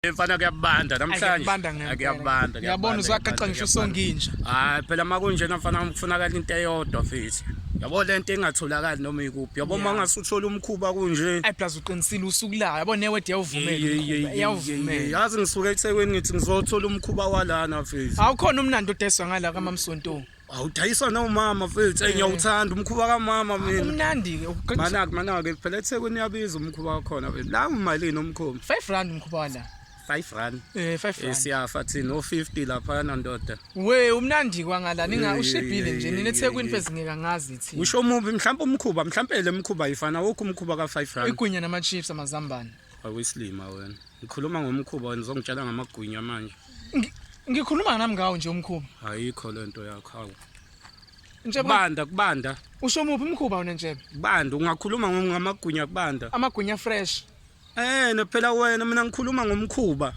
Mfana kuyabanda namhlanje. Kuyabanda ngempela. Kuyabanda. Uyabona uzwaqaqa ngisho usonginja. Hayi phela makunjena mfana kufunakala into eyodwa mfethu. Yabo lento engatholakali noma ikuphi. Yabo uma ngasuthola umkhuba kunje. Ayi plus uqinisile usuku la. Yabo newed iyawuvumela. Iyawuvumela. Yazi ngisuke eThekwini ngithi ngizothola umkhuba walana mfethu. Awukhona umnandi odayiswa ngala kaMamsonto. Awudayiswa nomama mfethu, eh ngiyawuthanda umkhuba kamama mina. Umnandi ke. Manake manake phela eThekwini uyabiza umkhuba wakhona mfethu. La umalini umkhuba? 5 rand umkhuba wala. 5 rand. Eh 5 rand. Siyafa thina o 50 lapha ndoda. We umnandi kwangala ninga ushibhile nje nina eThekwini mfethu ngeke ngazi thina. Usho mubi mhlawumbe umkhuba mhlawumbe le mkhuba ifana wokho umkhuba ka 5 rand. Igwinya nama chips amazambane. Awisilima wena. Ngikhuluma ngomkhuba wena uzongitshela ngamagwinya manje. Ngikhuluma nami ngawo nje umkhuba. Ayikho lento yakho hawu. Ntshebe Kubanda kubanda. Usho muphi umkhuba wena Ntshebe? Kubanda ungakhuluma ngamagwinya kubanda. Amagwinya fresh. Eh ne phela wena mina ngikhuluma ngomkhuba.